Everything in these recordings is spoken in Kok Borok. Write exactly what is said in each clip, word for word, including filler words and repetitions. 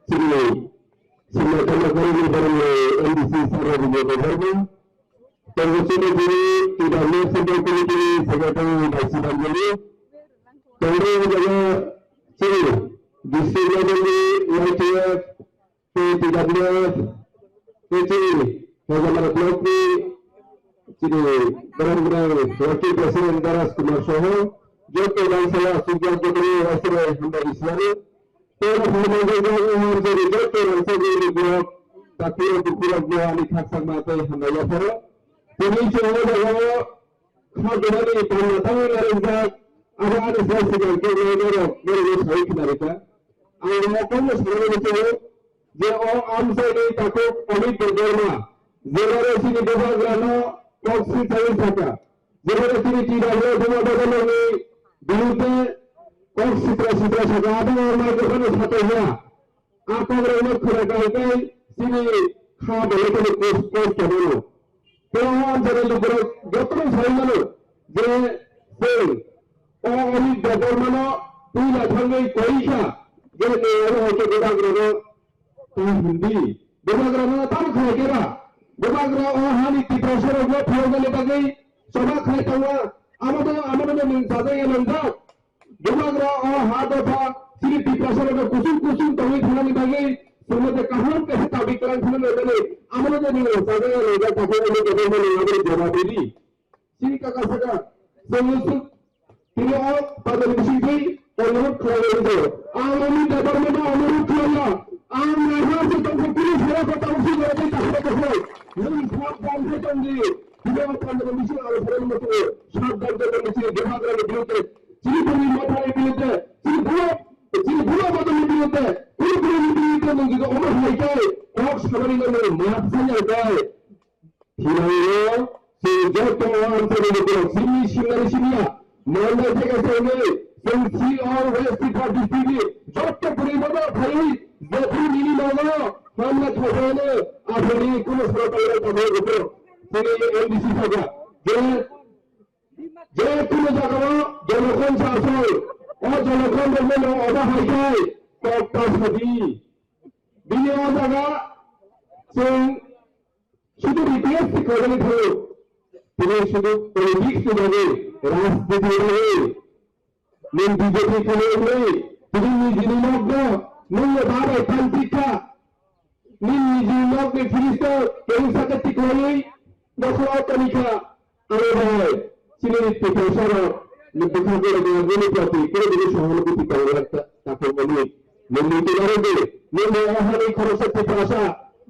chini senior kama kari ni borok ni M D C sir Rajendra Debbarma, tongo chini chini T W Central Committee ni Secretary Baisi Banjali, tongo jaga chini district level ni Y T F, T W F, tei chini Hojamara block ni chini borok rok working president Daras Kumar soho joto rangsala sujak joto ni waisere hambai risiani. Tei o phano manjak jak o manjak jak joto rangchak ni borok dakti o bukhurok bo ani khakchangma tei hambai yapharo. Tini chwng o jaga o kha dwmani panna tangwi narijak abo ani sai swkang khe norok norok sawi khna rikha. Ang bo kokno sanani muchungo je o amchaini takhuk Amit Debbarma jebare chini bubagrano kok sitaiwi sakha, jebare chini T W F Duma Dodoloni birudde kok sitra sitra sakha, abo o microphone-o sataiya. A kokrokno khwna kahai khe chini kha belai kheno kos-, kosto mano. Tei o amchaini lukurok jotono sai mano je chwng o Amit Debbarmano puila thangwi koi kha je nwng abo hai khe bubagrano ta hwn di. Bubagrano tamo khlai khe ba? Bubagra o hani Tiprasarokno phiyoknani bagwi choba khlai tongo. Amo no, amo no nwng chajak ya nwngjak. Bubagra o ha dopha chini Tiprasarokno kusung kusung tongwi thanani bagwi chwngno je kaham kaisa dabi kwrang thangna nangmani, amo no je nwng chajak ya nwngjak, takhuk ani kebo mani aboni jawab ridi. Chini kaka saka, chwng tini o pandra bising twi onurot khlai rwdi. Ang ani department o onurot khlai ya. Ang naiha se tongkha kunu sara ko tamo se jora tei takhuk takhuk. Nwng thap bang khe tongdi. Tini o pandra bising aro phone mo tu sat dak dak ni chini bubagra ni biruddhe, chini bini motha ni biruddhe, chini bula, chini bula motha ni biruddhe, kunu kunu ni biruddhe nwng jodi omo hai khe kok samani nwng map sa ya khe. Thinaio chwng joto o amchaini lukurok chini simnani simya. Mandai theke se hwnwi chwng C O West Tripura district ni joto bwrwi bono phaiwi jephru nini nogo hamla khaijano aphuru kunu soro tangwi tongwi rwkho. Chini M D C saka je, je kunu jagao jonokhon sa asoi, o jonokhon rokno no obo hai khe kok ta sadi. Bini o jaga chwng Sudu request khaijani thango. Tini sudu politics ni bagwi, rajniti ni bagwi, nwng B J P khainai wngwi, tini nijini nokno nwng no babai pantikha, nini nijini nokni fridge no tei saka tikwlaiwi nokha o tonikha. Aro bai, chini Tiprasa rok ni bwkha gore gore gini proti koro gini sohor kuti tong rok ta, ta kong mani. Nini tu naro de, nini o hani khoroksa Tiprasa,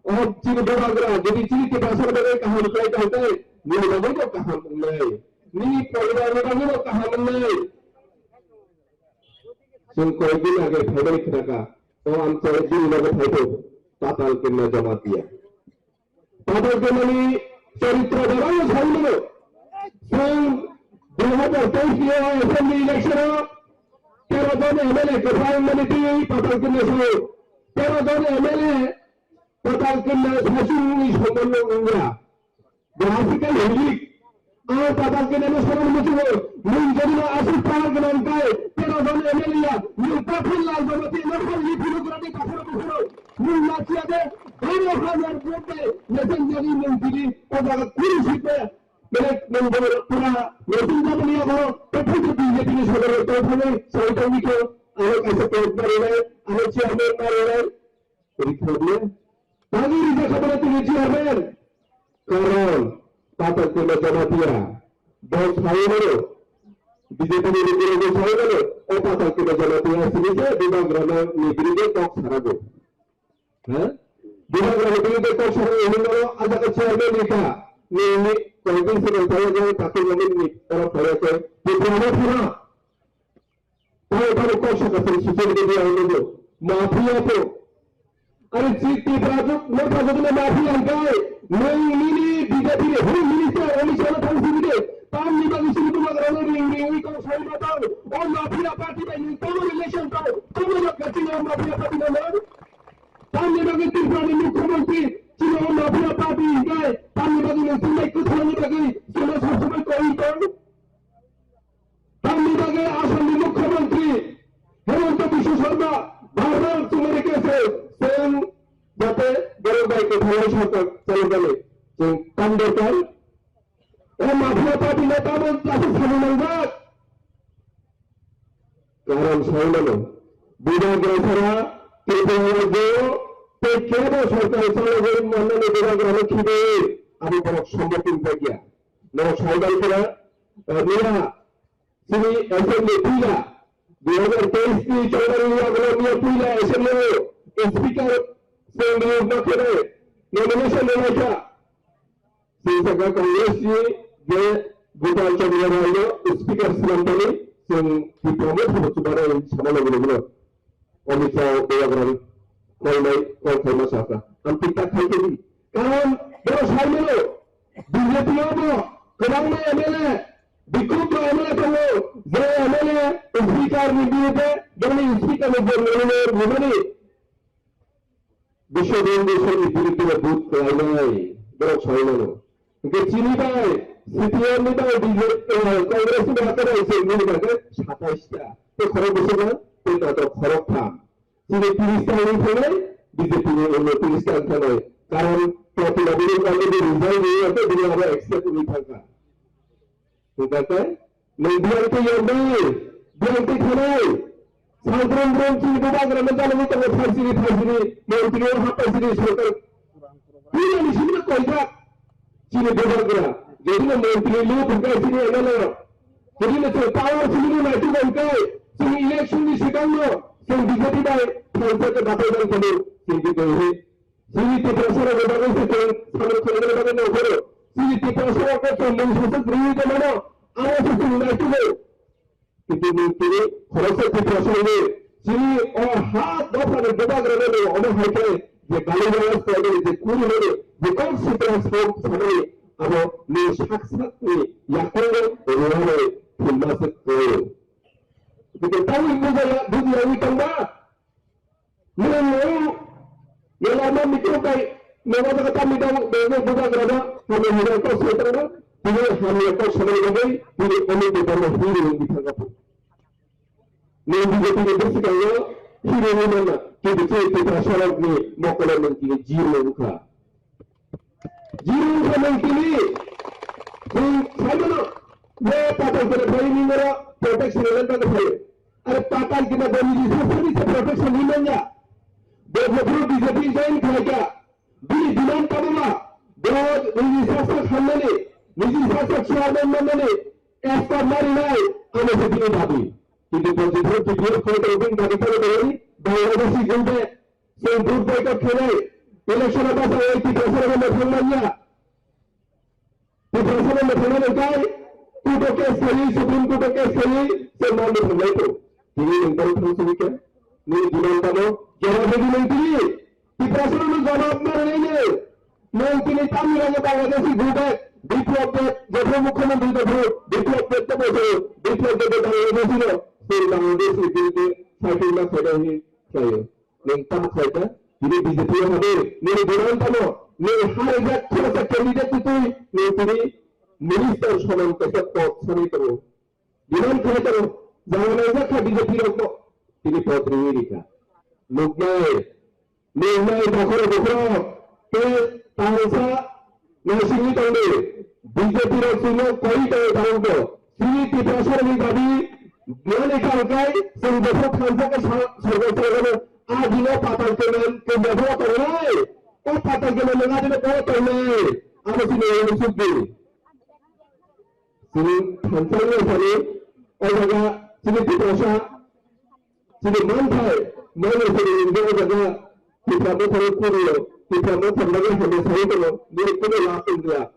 o chini bubagra, gini chini Tiprasa rok bai kaham kai kai kai, nini bagwi bo kaham wngnai. Nini poribar ni bagwi bo kaham wngnai. Chwng koi din age phaibai khnaka, o amchai din logo phaibo, Patal Kanya Jamatia. Patal Kanyani choritra bebak no sai mano. Chwng dui hazar teis ni o assembly election o tero jon M L A kwphang mani twi Patal Kanya sao. Tero jon M L A Patal Kanya sachung ni sombol no wngya. Bahasika hilik. Ang Patal Kanya no sombol muchungo. Nwng jodi no aswk power gwnang khe tero jon M L A ya. Nwng Patal Lal Jamatia no hal ni phuru gura de kaphuru bukhuru. Nwng lachiya de, baro hazar vote bai, nesen jagwi nwng tini, o jaga kunu seat bai, belek nwng bo pura, nesen jagwi yago, tei phutu B J P ni sodor rok tong thangwi, sai tongwi khe, aro kaisa clerk ma rwnai, aro chairman ma rwnai, rikha bole. Tangwi rijak kha bole tini chairman. Karon, Patal Kanya Jamatia, bo sai mano, B J P ni rukuni bo sai mano, o Patal Kanya Jamatia sini je, Bubagra ni birude kok sarago. Ha? Bubagra ni birude kok sarago, hinmano, ajak chairman ni kha, ni, ni, koi din se nang tayang yang, takut namin ni, orang kaya ke, Bubagra thara. Tamo tamo kok saka sari social media o nugo. Mafia to. Are chiti prajuk, no prajuk na mafia hingkai. Nwng nini B J P ni home minister Amit Shah no thang simi de. Tamni bagwi sini Bubagra no ring ring wi kok sai ma tang. O mafia party bai nwng tamo relation tang. Tamo no kaching o mafia party no nwng. Tamni bagwi Tripura ni mukhyamantri chini o mafia party hingkai. Tamni bagwi nwng chini kwthangni bagwi chini sabsomoi koi tong. Tamni bagwi Assamni Mukhyamantri Himanta Biswa Sarma barbar chumani kese se Jate borok bai kwthalai sarkar chalokmani chwng tam dorkar. O mafia party no tamo jasa sani nangjak. Karon sai mano, Bubagra sara Tripura rajyo tei kebo sarkar chalogwi mannani Bubagra no khibiwi abo borok sombotin phaikya. Norok sai mankha, eh, miya chini assembly puila dui hazar teis ni January ni yagulo miya puila assembly o speaker chwng niyok ma khe nomination rwlaikha. Chwng sakha Congress ni je Gopal Chandra Rai no speaker swnamtani chwng Tipra Motha bo chubanai sama logi logi no Amit Shah Bubagra ni kolmai kol khaima sakha. Ang tik tak khai khe di. Karon borok sai mano B J P o bo kwbangma M L A, bikhuk bo M L A tongo, je M L A speaker ni biruddhe, bini speaker ni je nomination rwmani Biswa Bangladesh ni biruddhe vote khlainai borok sai mano. Hwnkhe chini bai C P M ni bai B J P, eh, Congress ni bai akwrai se mini bai khe satais ta. Tei khorok bwswk na, tei natok khorok tham. Chini tiris ta wngwi thangnai, B J P ni uno tiris ta wngwi thangnai. Karon Pratibha Devi already resign wngwi thangnai, bini abo accept wngwi thangkha. Hwnkhe nwng biyang twi yoknai, biyang twi thanai. Sal brum brum chini Bubagra no jalogwi tongo, phaisiri phaisiri, montri o haphaisiri sorkar. Tini ni simi koijak chini Bubagra, jodi no montri lu thangkai chini M L A rok. Jodi no chwng power simi no naitu hwnkhe, chwng election ni swkang no chwng B J P bai thansa khe batai jang thani chwng twi tong hi. Chini Tiprasa rok ni bagwi se chwng samung khlaina bagwi nongkhoro. Chini Tiprasa rok no chwng mung saswk riwi tongmano, aro se chwng naitugo. Kintu nwng tini khoroksa Tiprasa rok ni chini o ha dopha ni Bubagra no nwng omo hai khe je galai rwmani, je kuri mani, je kok sitra sok samani abo nwng sak sak ni yakungo rwmani thumma se kwrwi. Kintu tabuk bujaya, bujiyawi tongba. Nwng nwng nwng ama mikro kai nwng o jaga tamni dang nwng Bubagra ba hamya hwnwi kok sai tongma, tini hamya kok sanani bagwi tini omo Bubagra hero wngwi thangkha. Nwng B J P ni bwswkango hero wngwi manya, kintu chini Tiprasa rokni mokolo nwng tini zero wngkha. Jini wngkha nwng tini, chwng sai mano, je patal kena phai nini oro protection ni bagwi phai. Are patal kena bo niji sasani se protection ni manya. Bo jephuru B J P join khlaikha, bini demand tamo ma, bo niji sasa khamnani, niji sasa chairman mannani, esta marinai, amo se bini dabi. Kintu bo jephuru T P F khlai tongo, bini dabi tamo tongmani, Bangladeshi gulbe, Chwng vote boycott khainai, election o bachai Tiprasa rok no thang manya. Tiprasa rok no thang manya kai, court o case khainai, Supreme Court o case khainai, chwng ma no thang lai to. Tini nwng borok thang sini khe, nini demand tamo, jawab rwdi nwng tini. Tiprasa rok no jawab ma rwnai nai. Nwng tini tamni rang Bangladeshi go back, Biplab Deb, jephru mukhyamantri jephru, Biplab Deb tamo se, Biplab Deb Bangladeshi no, se Bangladeshi biruddhe fighting ma khainai hi khlaio. Nwng tamo khlai kha, tini B J P o habi, nini demand tamo, nwng ha rijak khoroksa candidate twi twi, nwng tini minister soman kaisa pod sanwi tongo. Demand khlai tongo, jara naijak kha B J P rokbo, tini pod riwi rikha. Nuknai, nuknai bokhorok bokhorok, tei tangsa Naisingwi tongdi, B J P rok chwngno koi tongo tabukbo. Chini Tiprasarokni dabi mani kangkai chwng jephru thansa khe sa-, sorkar chalokmano a dino patal kenan kwnjabo tongnai. O patal kenan nwng a dino bo tongnai. Abo chini uansukdi. Chini thansa wngya sani o jaga chini Tiprasa chini manthai mani sani nwngbo o jaga Tipra Motha rok kuri o, Tipra Motha rok hamya sai tongo, bini kunu lab wngya.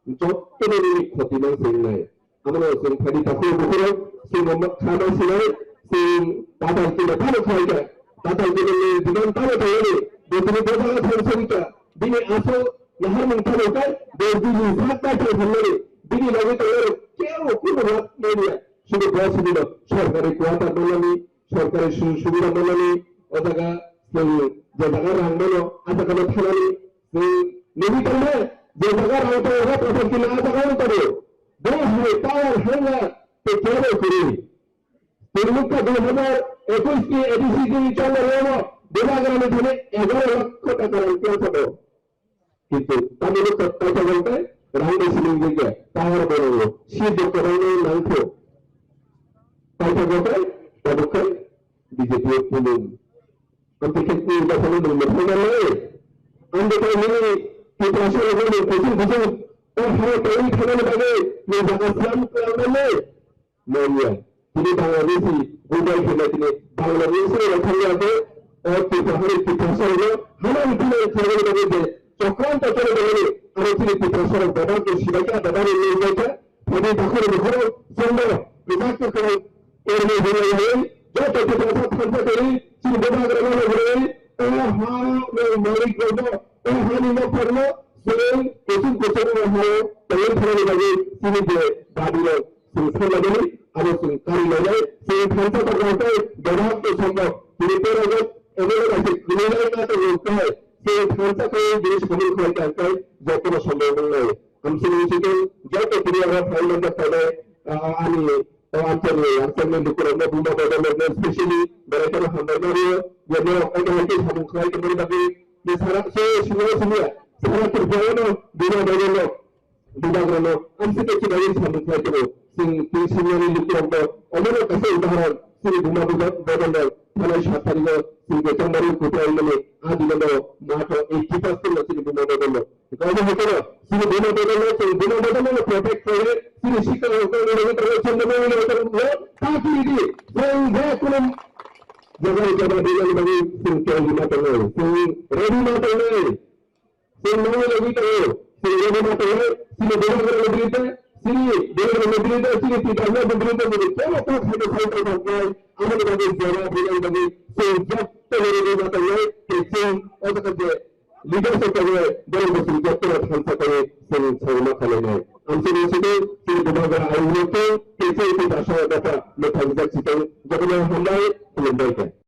Jotono nini khoti man se wngnai. Abono chwng phaidi takhuk bukhuk rok, chwng bo kha ma sinai, chwng patal kino tamo khai kha. Patal kino ni demand tamo tangmani, bo chini bo jaga thang sogwi kha. Bini asol naharmung tamo khe, bo bini sak bai thang thangnani, bini logi tongnai rok kebo kunu lab manya. Sudu bo sini no sorkari quarter manani, sorkari sujog subida manani, o jaga chwng je jaga rang mano, a jaga no thanani, chwng nugwi tongma, je jaga rang tongo, o patal kino a jaga no tongo. Bo hai power hwnga tei kebo kwrwi. Tini nukha dui hazar ekush ni A D C ni chongo rwno, Bubagra Thani egaro lokho taka rang khe thabo. Kintu tamni bwkha kaisa jang khe rang bai siling jagya, power bo nango, seat bo kwbangma nangkho. Kaisa jang khe tabuk khe B J P o pulung. Amtwi khe ni da phano nung mwthangna lai. Amtwi khe nini Tiprasa rokno nung kuchung kuchung o hai tongwi thanani bagwi nung jaga slam khlai lai. Manya. Tini Bangladeshi Google khe tini Bangladeshi rok thangya khe, o Tipra hani Tiprasa rokno hamari tini khlaiwi bagwi je chokranto chole bagwi aro tini Tiprasa rok bebak ko sibaikha, bebak ni nungbaikha, tini dakhoro bukhoro chwngno bebak ko khwrang ermai hwnwi hai joto Tiprasa thansa khawi chini bebak rokno lobwi o ha no malik rokno o hani nokharno chwng kuchung kuchung o ha tongwi thanani bagwi chini je dabi rok. Chwng sanlaimani, abo chwng karilainai, chwng thansa tongnaikhe bebak ni samung tini terajak, ebo bai se kwrwilai ma tongkhe, chwng thansa khe bini samung khlai tangkhe jotono samung wngnai. Amchini chikon joto tini aro phailai ma phailai, ah, ani, o anchal ni, anchal ni lukurokno buma bodolrokno specially belai kheno hambai ma rio, je norok omo hai khe samung khlai tongmani bagwi, je sara, se siniya siniya, sara Tripura no buma bodolrok, Bubagrano amsike kibai samung khlai tongo. Chwng twi singnani lukurokno omono kaisa udahoron, chini buma buba-, bodolrok thanai sat tarigo chwng je chongmani kuthai mani a dinano matho eighty percent no chini buma bodolrok. Omo hotono chini buma bodolrok chwng buma bodolrokno protect khlaiwi chini sikla rokno nini rokno chwng buma bodolrokno ta kiri di. Chwng je kunu jaga jaga dinani bagwi chwng tiyari ma tongnai, chwng ready ma tongnai. Chwng nangwi lagwi tongo. Chwng rwgwi ma tongnai. Chini borok rwgwi tei, chini borok rwgwi tei, chini tita rwgwi tei, chini kebo kok hai khe sai tong tong khlai. Aboni bagwi jora bwlai bagwi chwng jotto rwgwi ma tongnai. Tei chwng o jaga je leadership tongo, borok bo chwng jotto no thansa kaiwi chwng sai ma khlainai. Ang chini sidi chini bubagra ayung nukto, tei chwng tita sa dopha mwthang jak chitong, jotono hambai, khulumbai khe.